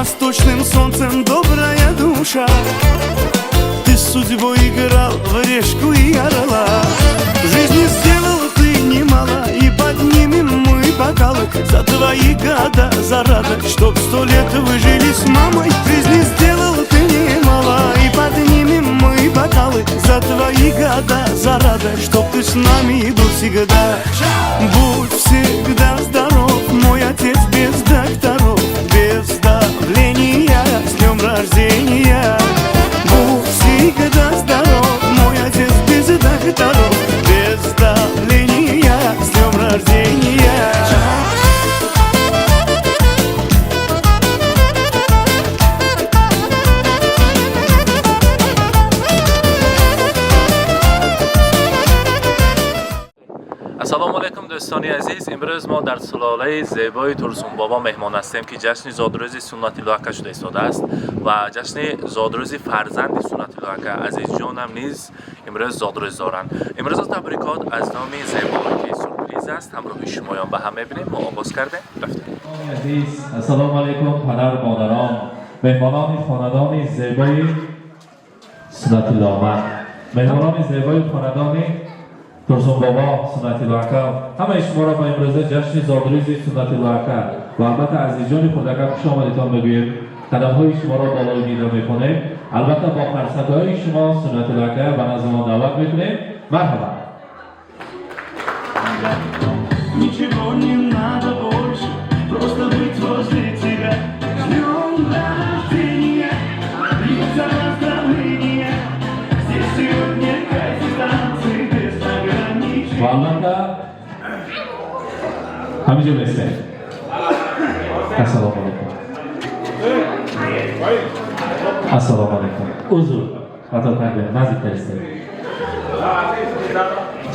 Восточным солнцем, добрая душа. Ты с судьбой играл в решку и орла. В жизни сделал ты немало, и поднимем мы бокалы за твои года, за радость, чтоб 100 лет вы жили с мамой. В жизни сделал ты немало, и поднимем мы бокалы за твои года, за радость, чтоб ты с нами был всегда. Будь всегда здоров, мой отец, без докторов, без давления, с днем рождения. Будь всегда здоров, мой отец, без докторов, без давления, с днем рождения. Ассалому алайкум, дӯстони азиз. Имрӯз мо дар сулолаи зебои Турсунбобо меҳмон ҳастем, ки ҷашни зодрӯзи Суннатилло ака шуда истодааст ва ҷашни зодрӯзи фарзанди Суннатилло ака Азизҷонам низ имрӯз зодрӯз доранд. Имрӯзо табрикот аз номи Зебо, ки сюрприз аст, ҳамроҳи шумоён ба ҳам мебинем. Мо оғоз кардем, рафтем. Азиз, ассалому алайкум, падар, модарон, меҳмонони хонадони зебои Суннатиллома, меҳмонони зебои хонадони Турсунбобо, Суннатилло ака. Ҳамаи шуморо ба имрӯза ҷашни зодрӯзи Суннатилло ака ва албатта Азизҷони хурдака хуш омадитон мегӯем. Қадамҳои шуморо болои дида мекунем. Албатта, бо қарсакҳои шумо Суннатилло ака ба назди мо даъват мекунем. Марҳабат. Ничего не надо больше, просто быть возле тебя. С днем рождения, длится поздравления. Здесь сегодня кайф и танцы без ограничений. Ва албатта, ҳаминҷо местем. Ассалому алайкум, ассалому алайкум. Узр, хато кардем, наздиктар истем.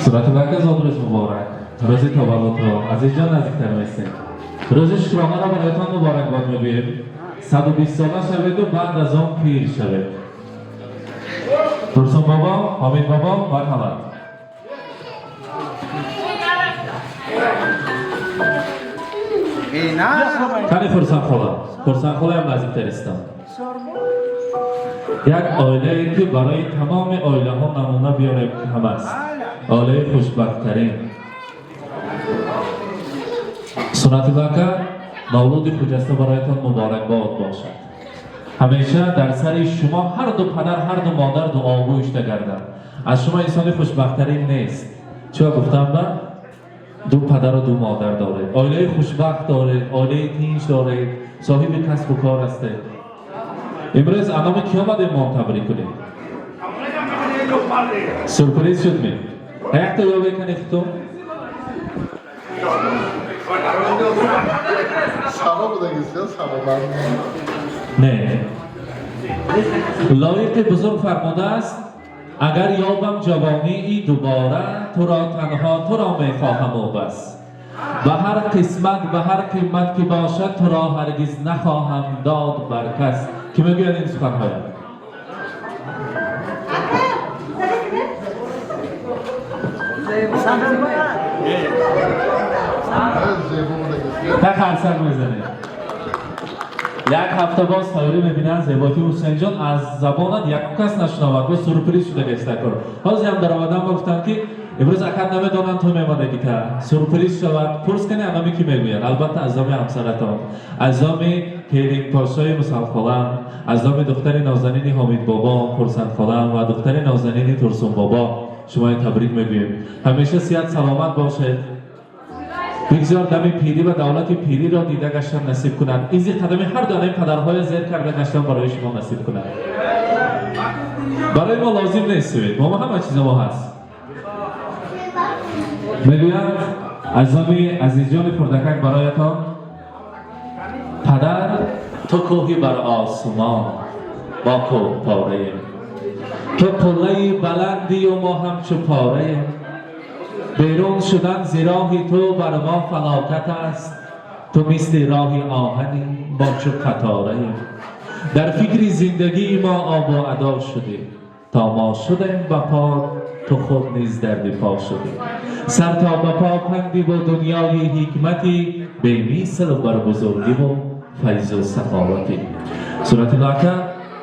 Суннатулло ака, зодрӯз муборак, рӯзи таваллудро. Азизҷон, наздиктар местем. Рӯзи шукронаро бароятон муборакбод мегӯем. 120 сола шаведу баъд аз он пир шавед. Турсун бобо, Ҳомид бобо, марҳамат. Кани Хурсандхола, Хурсандхолаям наздиктар истам. Як оилае, ки барои тамоми оилаҳо намуна биёрем ҳам аст, оилаи хушбахттарин. Суннатулло ака, мавлуди хуҷаста бароятон муборакбод бошад. Ҳамеша дар сари шумо ҳарду падар, ҳарду модар дуогӯ шуда гарданд. Аз шумо инсони хушбахттарин нест. Чиро гуфтам? Ба ду падару ду модар доред, оилаи хушбахт доред, оилаи тинҷ доред, соҳиби касбу кор ҳастед. Имрӯз аз номи ки омадем мо табрик кунем? Сюрприз шуд ми? Якта ёбе кани хутум. Саро будагист, саро. Не, Лоиқи бузург фармудааст: «Агар ёбам ҷавонии дубора, туро, танҳо туро мехоҳаму бас. Ба ҳар қисмат, ба ҳар қимат ки бошад, туро ҳаргиз нахоҳам дод бар кас». Ки мегӯяд ин суханҳоя? Зебо будагист. На, қарсак мезанед. Як ҳафта боз тайёрӣ мебинанд. Зеботи Ҳусейнҷон, аз забонат якум кас нашунавад, боз сюрприз шуда гестакор. Ҳозирам даромадан ба гуфтам, ки имрӯз акад намедонанд, ту мемонагита сюрприз шавад. Пурс кани, ономи ки мегӯяд? Албатта, аз номи ҳамсаратон, аз номи келинпошои Мусалхолам, аз номи духтари нозанини Ҳомидбобо Хурсандхолам ва духтари нозанини Турсунбобо шумои табрик мегӯем. Ҳамеша сиҳат саломат бошед. Бигзор дами пирӣ ва давлати пириро дида гаштан насиб кунад. Изи қадами ҳар дуанаи падарҳоя зер карда гаштан барои шумо насиб кунад. Барои мо лозим нест сувед, мо ҳама чизо мо ҳаст. Мегӯянд, аз номи Азизҷони хурдакак бароятон: падар, ту кӯҳи бар осумон, мо кӯҳпораем, ту қуллаи баландию мо ҳамчу пораем. Берун шудан зи роҳи ту бар мо фалокат аст. Ту мисли роҳи оҳанӣ, мо чу қатораем. Дар фикри зиндагии мо обу адо шудӣ. То мо шудем ба по, ту худ низ дарди по шудӣ. Сар то ба по пандиву дунёи ҳикмати бемисл бар бузургиву Файзу саховатӣ. Сунатилло ака,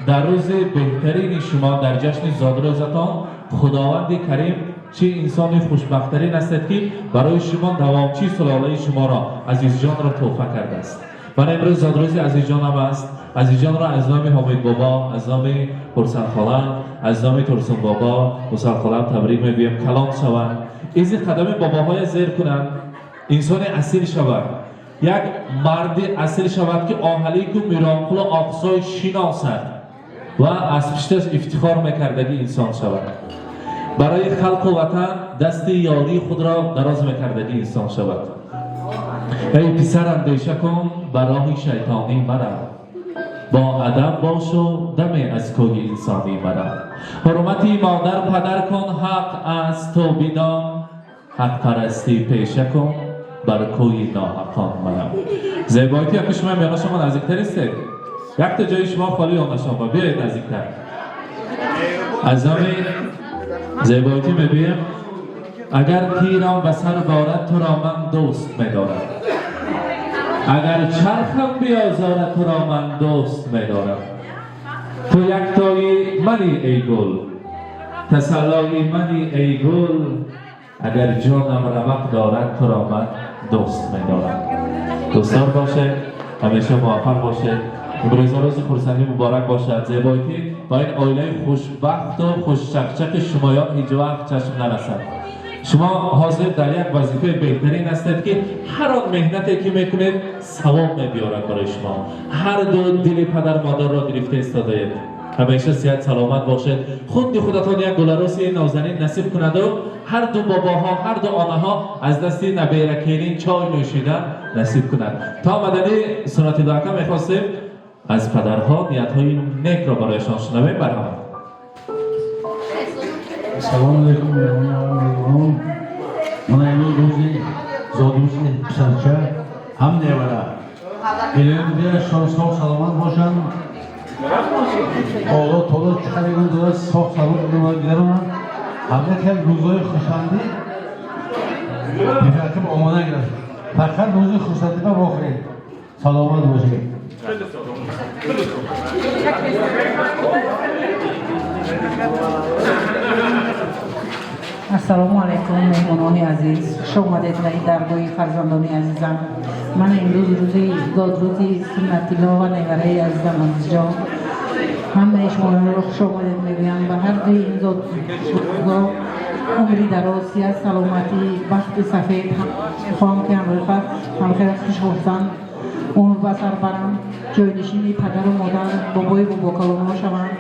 дар рӯзи беҳтарини шумо, дар ҷашни зодрӯзатон, Худованди Карим, чӣ инсони хушбахттарин ҳастед, ки барои шумо давомчии сулолаи шуморо, Азизҷонро тӯҳфа кардааст. Ман имрӯз зодрӯзи Азизҷонам аст. Азизҷонро аз номи Ҳомид бобо, аз номи Хурсандхолам, аз номи Турсун бобо, Мусалхолам табрик мегӯем. Калон шаванд, изи қадами бобоҳоя зер кунанд, инсони асил шавад, як марди асил шавад, ки Оҳалику Миронқулу Оқсой шиносад ва аз пишташ ифтихор мекардагӣ инсон шавад, барои халқу ватан дасти ёрии худро дароз мекардагӣ инсон шавад. Эй писар, андеша кун, ба роҳи шайтонӣ марав, бо адаб бошу даме аз кӯи инсонӣ марав. Ҳурмати модар падар кун, ҳақ аз ту бидон, ҳақпарастӣ пеша кун, бар кӯи ноҳақон марав. Зебоити яку шумо миёна, шумо наздиктар истед, якта ҷои шумо холӣ ёнашон, биёед наздиктар. Аз номи Зебоитӣ мегӯем: агар тирам ба сар борад, туро ман дӯст медорам, агар чархам биозорад, туро ман дӯст медорам. Ту яктои мани, эй гул, тасаллои мани, эй гул, агар ҷонам рамақ дорад, туро ман дӯст медорам. Дӯстдор бошед, ҳамеша муваффақ бошед. Имрӯза рӯзи хурсандӣ муборак бошад. Зебоитӣ ба ин оилаи хушбахту хушчақчақи шумоён ҳеҷ вақт чашм нарасад. Шумо ҳозир дар як вазифаи беҳтарин ҳастед, ки ҳар он меҳнате ки мекунед, савоб мебиёрад барои шумо. Ҳар ду дили падар модарро гирифта истодаед. Ҳамеша сиҳат саломат бошед. Худи худатон як гуларуси нозанин насиб кунаду ҳар ду бобоҳо, ҳар ду онаҳо аз дасти набера келин чой нӯшидан насиб кунад. То омадани Сунатилло ака мехостем аз падарҳо ниятҳои некро барояшон шунавем. Барҳамат. Салому алейкум, меҳмонон. Мана имрӯз рӯзи зодрӯзи писарча ҳам невара. Илоҳи бидиҳад, соғ саломат бошанд. Олло таоло чӣ дорад, соғ саломат гузаронанд. Ҳама хел рӯзҳои хушандӣ бифақиб омода гирад. Фақат рӯзи хурсандӣ ба вохӯред. Саломат бошед. Ассалому алайкум, меҳмонони азиз, хуш омадед ба ин даргоҳи фарзандони азизам. Ман имрӯз рӯзи зодрӯзи Суннатилло ва невараи азизам Азизҷон. Ҳамаи шуморо хуш омадед мегӯям. Ба ҳар дуи ин зодрӯзҳо умри дароз, сиҳат, саломатӣ, бахти сафед хоҳам, ки ҳамроҳи хушхурсанд умр ба сар баранд, ҷойнишини падару модар, бобои бобокалонҳо шаванд.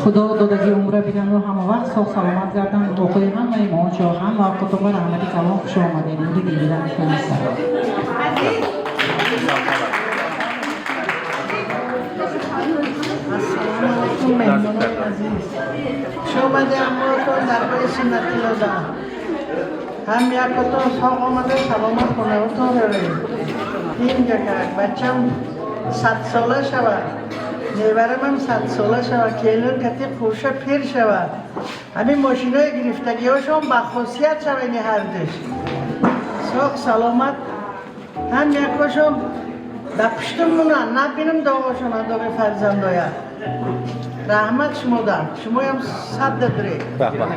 Худо додагӣ умра бидану ҳама вақт соғ саломат гарданд. Оқои ҳамаи моончо ҳам вақтотон ба раҳмати калон. Хуш омадед, нури дилдида. Ассалому алайкум, меҳмонони азиз, хуш омаде ҳамроҳтон даргоҳи Суннатиллода. Ҳам якотон соғ омада, саломат хонаотон равед. Инҷа как бачам 100 сола шавад, неварамам 100 сола шавад, келин кати хурша пир шавад. Ҳамин мошинои гирифтагиҳошон ба хосият шава, ини ҳардуш соғ саломат. Ҳам якошон да пуштум мунанд, набинам доғошон, доғи фарзандоя. Раҳмат шумода, шумоям сад дадуред. Раҳмат.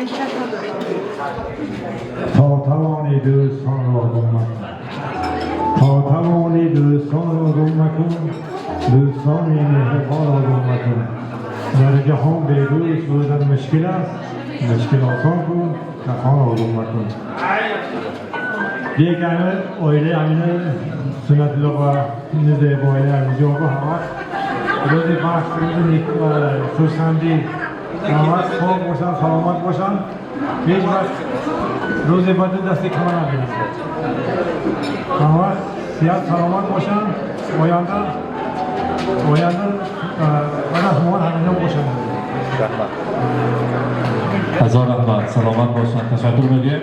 Иш чашма доред. То тавонӣ, дӯстонро гум макун, то тавонӣ, дӯстонро гум макун, дӯстони меҳрубонро гум макун. Дар ҷаҳон бедӯст будан мушкил аст, мушкил осон кун, ҷаҳонро гум макун. Як ами оилаи амина Суннатилло ва зебоилаи Азизҷонро ҳамвақт рӯзи бахт, рӯзи хурсандӣ, ҳамвақт сог бошанд, саломат бошанд, ҳеҷ вақт рӯзи бади дасти кама набинанд, ҳамвақт сиҳат саломат бошанд. Оянда баъд ҳамина бошанд. Раҳмат. Ҳазор раҳмат, саломат бошанд, ташаккур мегӯем.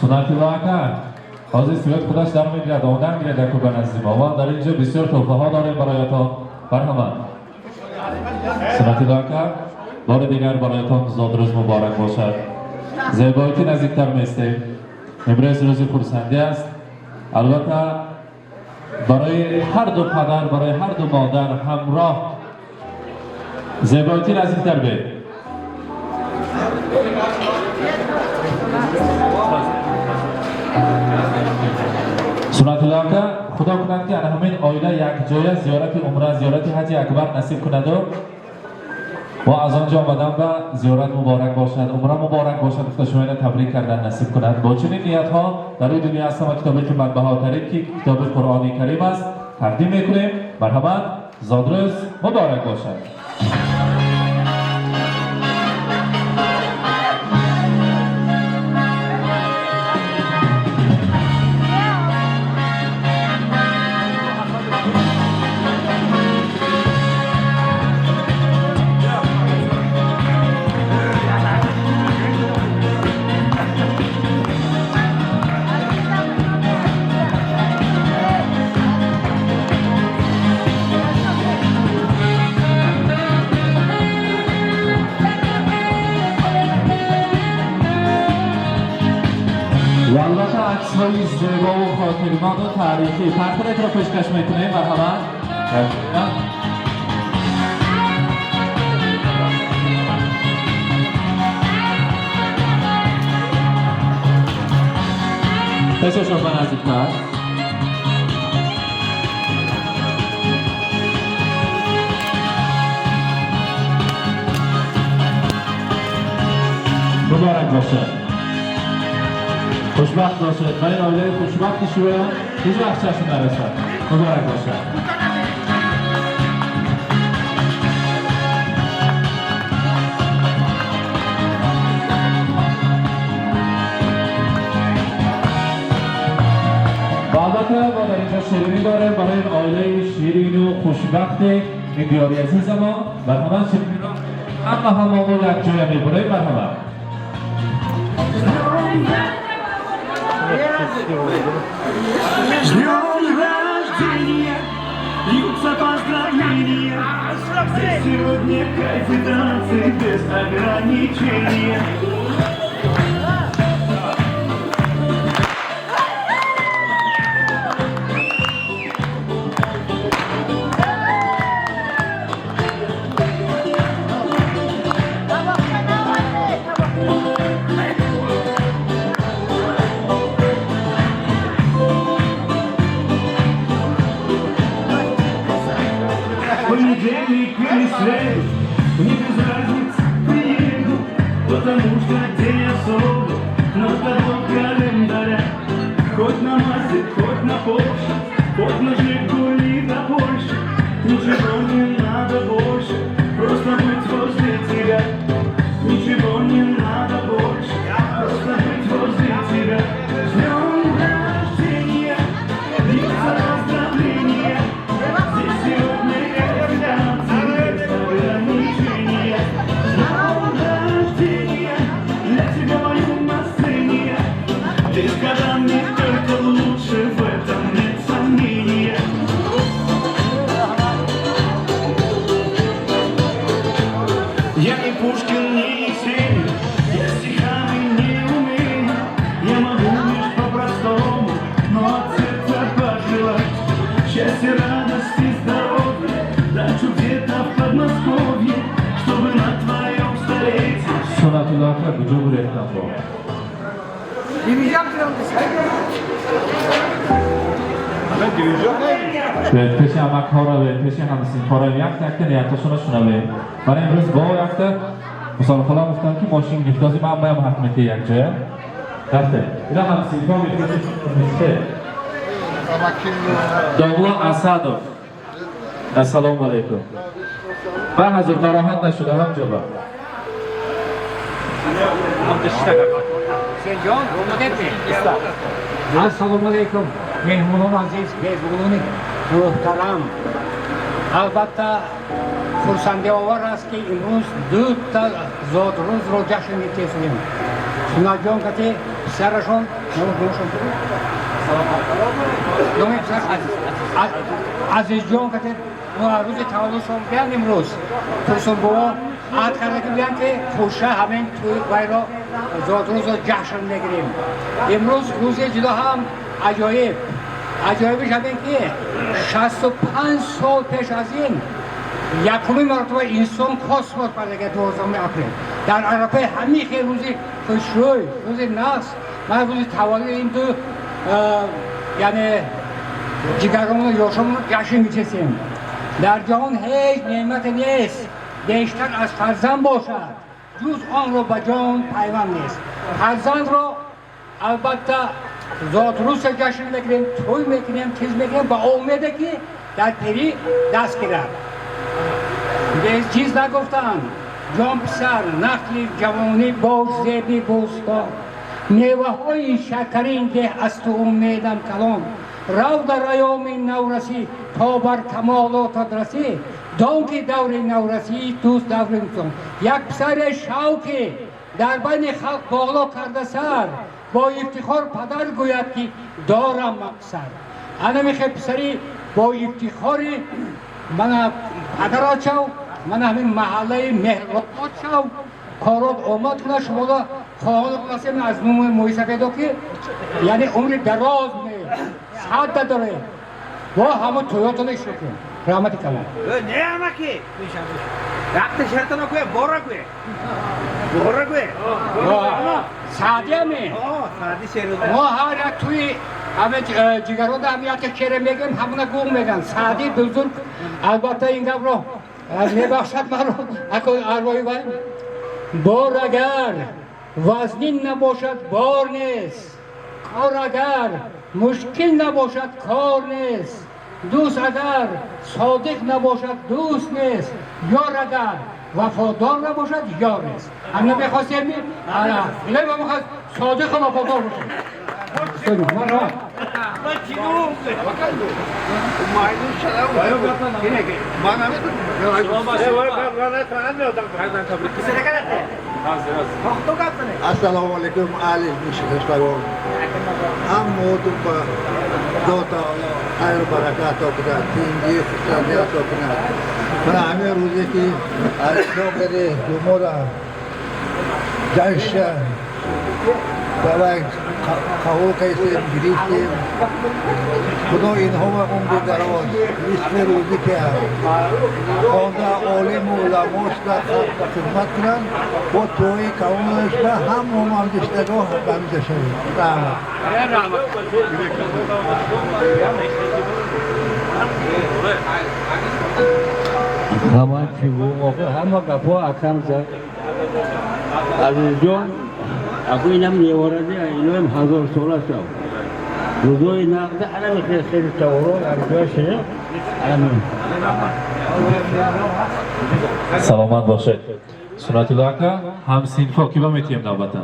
Сунатилло ака, ҳозир сурат худаш дар мегирад, омодан гирад яку ба назди мо. Мо дар инҷо бисёр тӯҳфаҳо дорем бароятон. Марҳамат, Сунатилло ака, бори дигар бароятон зодрӯз муборак бошад. Зебоити, наздиктар местем. Имрӯз рӯзи хурсандӣ аст. Албатта, барои ҳар ду падар, барои ҳар ду модар ҳамроҳ зебоитӣ наздиктар бед. Сунатулло ака, худо кунад, ки ана ҳамин оила якҷоя зиёрати умра, зиёрати ҳаҷи акбар насиб кунаду ва аз он ҷо омадан ба зиёрат муборак бошад, умра муборак бошад гуфта шумо табрик кардан насиб кунад. Бо чунин ниятҳо дар рӯи дунё аз ҳама китоби қиматбаҳотарин, ки китоби Қуръони Карим аст, тақдим мекунем. Марҳамат, зодрӯз муборак бошад. Ва албатта, аксҳои зебову хотирмонду таърихӣ, портретро пешкаш мекунем. Марҳамат. Пешашон ба наздиктар. Муборак бошад, хушбахт бошед ва ин оилаи хушбахти шумо ҳеҷ вақт чашм нарасад. Муборак бошад. Ва албатта, мо дар инҷо ширинӣ дорем барои ин оилаи ширину хушбахти ин диёри азизамон. Марҳамат, шириниро ҳама ҳамамо якҷоя мебурем. Марҳамат. С днем рождения! Льются поздравления. Здесь сегодня кайф и танцы без ограничения. Понедельник или среду, мне без разницы, приеду, потому что день особый на табло календаря. Хоть на Мазде, хоть на Порше, хоть на Жигули до Польши, ничего не надо больше, просто быть возле тебя. Ничего не надо больше, просто быть возле тебя. С днем рождения, льются поздравления. Здесь сегодня кайф и танцы без ограничения. С днем рождения, для тебя пою на сцене. Ты с годами только лучше, в этом нет сомнения. Я не Пушкин, не Есенин, я стихами не умею. Я могу лишь по-простому, но от сердца пожелать счастья, радости, здоровья, дачу где-то в Подмосковье, чтобы на твоем столетии Сунатулло ака куҷо гурехтан бо? Бибиҷон кирам. Биёед, пеши амакҳо равем, пеши ҳамсинфҳо равем, якта якта ниятошонро шунавем. Ман имрӯз бо якта мусолхола гуфтам, ки мошин гирифтози ман маям ҳақ метиҳ якҷоя. Рафтем. Ина ҳамсинфҳо мефурӯшед. Домло Асадов. Ассалому алайкум. Ман ҳазур нороҳат нашуда ҳамҷоба. Ҳусейнҷон, омадедми? Ассалому алайкум, меҳмонон азиз, меҳмонони муҳтарам. Албатта, хурсандиовар аст, ки имрӯз дута зодрӯзро ҷашн гирифтем. Сунатҷон кати писарашон, номи писар Азизҷон кати рӯзи таваллудшон биям. Имрӯз Турсунбобо аҳд карда ки биям, ки хуша ҳамин тӯй вайро зодрӯзро ҷашн мегирем. Имрӯз рӯзи ҷудо ҳам аҷоиб. Аҷоибиш ҳамин ки 65 сол пеш аз ин якумин маротиба инсон космос бардага 12 апрел дар арафаи ҳамин хел рӯзи хушрӯй, рӯзи нағз, ман рӯзи таваллуди ин ду, яъне ҷигаромону ёшомону ҷашн мечесем. Дар ҷаҳон ҳеҷ неъмате нест, бештар аз фарзанд бошад, ҷуз онро ба ҷон пайванд нест. Фарзандро албатта зодрӯза ҷашн мекунем, тӯй мекунем, чиз мекунем ба умеде ки дар пирӣ даст гирад. Чиз нагуфтанд: ҷон писар, нахли ҷавонӣ бош, зеби бӯстон, меваҳои шакарин деҳ, аз ту умедам калон. Рав дар айёми наврасӣ, то бар камолотат расӣ, дон ки даври наврасӣ туст даври инсон. Як писаре шав, ки дар байни халқ боло карда сар, бо ифтихор падар гӯяд, ки дорам ман писар. Ана мехе писари бо ифтихори мана падарот шав, мана ҳамин маҳаллаи меҳробод шав, корот омад кунад. Шуморо хоҳон ҳастем аз номи мӯйсафедо, ки яъне умри дароз садда доред, бо ҳамон тӯётона иштирок кунем. Раҳмати калон. Не, амаки, якта шартано куе, бора куе, бора куе. Саъдияме мо ҳар як тӯи ҳаме ҷигарода ҳам якта шере мегӯем, ҳамона гуғ мегӯянд. Саъди бузург албатта ин гапро мебахшад маро, ако арвои вай. Бор агар вазнин набошад, бор нест, кор агар мушкил набошад, кор нест, дӯст агар содиқ набошад, дӯст нест, ёр агар вафодор набошад, ёр нест. Ҳам мехостем, илоҳи ма мехост содиқу вафодор бошад. Марҳамат. Assalomu alaykum, ahli nishonlarim. Hamma ба Худо таоло хайру барака ато кунад, тинҷӣ, хушандӣ ато кунад. Мана ҳамин рӯзе ки аз ҳисоб думора ҷашн давай қабул кардем, гирифтем. Худо инҳоро умри дароз, ризқи рӯзӣ киҳад. Хонда олиму уламошда хизмат кунанд, бо тӯи калонашда ҳаммо ҳамдиштагоҳ бамида шавем. Раҳмат. Ҳама чӣ ҳама гапҳо акам зад. Азизҷон, аку инам неворади, иноам ҳазорсола шав. Рӯзои нақда анами хели таворо арҷоя шире анами. Саломат бошед. Сунатулло ака, ҳамсинфо ки ба метиҳем навбата?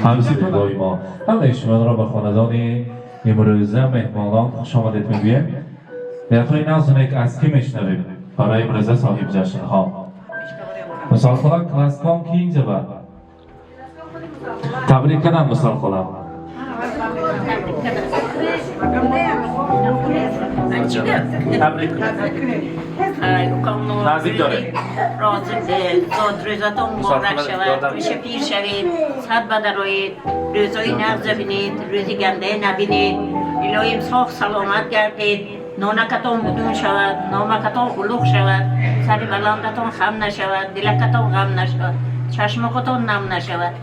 Ҳамсинфои мо. Ҳамаи шуморо ба хонадони имрӯза меҳмонон хушомадед мегӯем. Ниятҳои нағзу нек аз кӣ мешунавем барои имрӯза соҳибҷашнҳо? Мисолхола, класскон ки инҷа ба? Табрик кардам, мисолхола. Табрик кунед. Наздик доред. Зодрӯзатон муборак шавад, ҳамеша пир шавед, сад бадароед, рӯзҳои нағз бинед, рӯзи гандае набинед. Илоҳим соғ саломат гардед, нонакатон будун шавад, номакатон улуғ шавад, сари баландатон хам нашавад, дилакатон ғам нашавад, чашмокатон нам нашавад.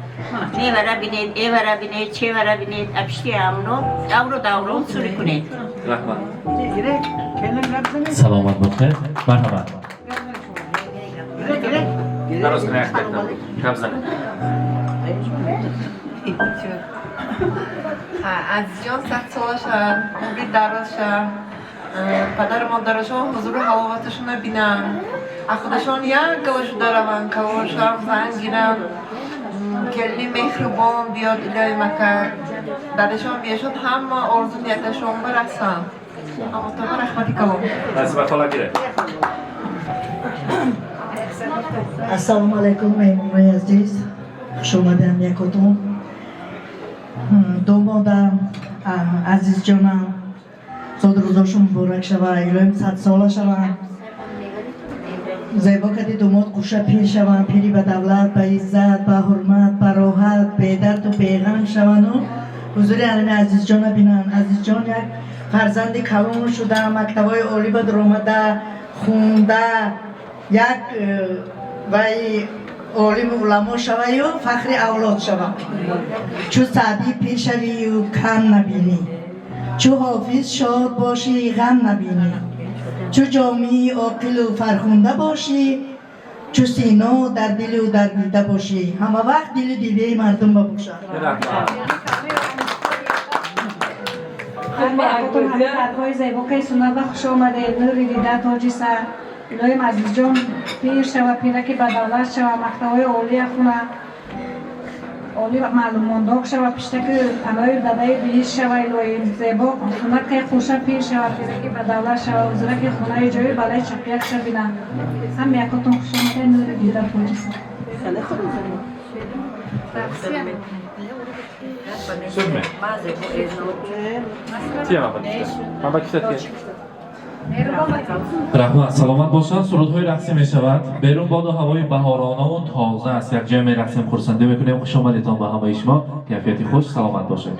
Мевара бинед, эвара бинед, чевара бинед, апишти амно давру даврон сури кунед. Раҳмат. Саломат бошед. Марҳамат. Дароз кунед, як дақиқа. Гап занед. Азизҷон 100 сола шаванд, умри дароз шаванд, падару модарашон ҳузуру ҳаловаташонро бинанд, аз худашон як гала шуда раванд, калон шаванд, зан гиранд, келини меҳрубон биёд, илоҳи макар дадашон биёшон, ҳама орзу нияташон барасанд. Ҳамотама раҳмати калон. Насиба хола, гиред. Ассалому алайкум, меҳмонои азиз, хушомадем якотон. Домодам азизҷонам, зодрӯзошон муборак шава, илоҳим 100 сола шаванд. Зебо кади думод қуша пир шаванд, пири ба давлат, ба иззат, ба ҳурмат, ба роҳат, бедарду беғам шаванду ҳузури ҳамин Азизҷона бинанд. Азизҷон як фарзанди калон шуда, мактабҳои олӣ ба дуромада, хунда, як вай олиму уламо шаваю фахри авлод шава. Чу Саъдӣ пир шавию кам набинӣ, чу Ҳофиз шод бошӣ, ғам набинӣ, чу Ҷомии оқилу фархунда бошӣ, чу Сино дар дилу дар дида бошӣ, ҳама вақт дилу дидаи мардум бошад. Ҳамаи зебокаи суннат ба хуш омадед, нури дида, тоҷи сар. Илоҳим Азизҷон пир шава, пираки ба давлат шава, мактабҳои олия хуна, оли маълумондок шава, пиштаки панои дадаи биҳишт шава. Илоҳим зебо суннаткаи хуша пир шава, пираки ба давлат шава, ҳузураки хонаи ҷои балаи чапияк шабина. Ҳам якотон хуш омадед, нури дида, тоҷи сар. Сурме. Тема ба кишта. Раҳмат, саломат бошанд. Сурудҳои рақсӣ мешавад. Берун боду ҳавои баҳоронаву тоза аст. Якҷоя мерақсем, хурсандӣ мекунем. Хуш омадедтон ба ҳамаи шумо. Кайфияти хуш, саломат бошед.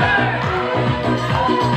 Hey!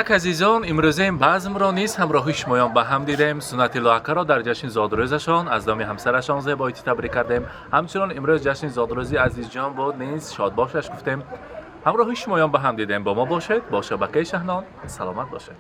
Инак азизон, имрӯзаи базмро низ ҳамроҳи шумоён ба ҳам дидем. Суннатилло акаро дар ҷашни зодрӯзашон аз номи ҳамсарашон зебоитӣ табрик кардем. Ҳамчунон имрӯз ҷашни зодрӯзи Азизҷон буд, низ шодбошаш гуфтем. Ҳамроҳи шумоён ба ҳам дидем. Бо мо бошед, бо шабакаи Шаҳнон. Саломат бошед.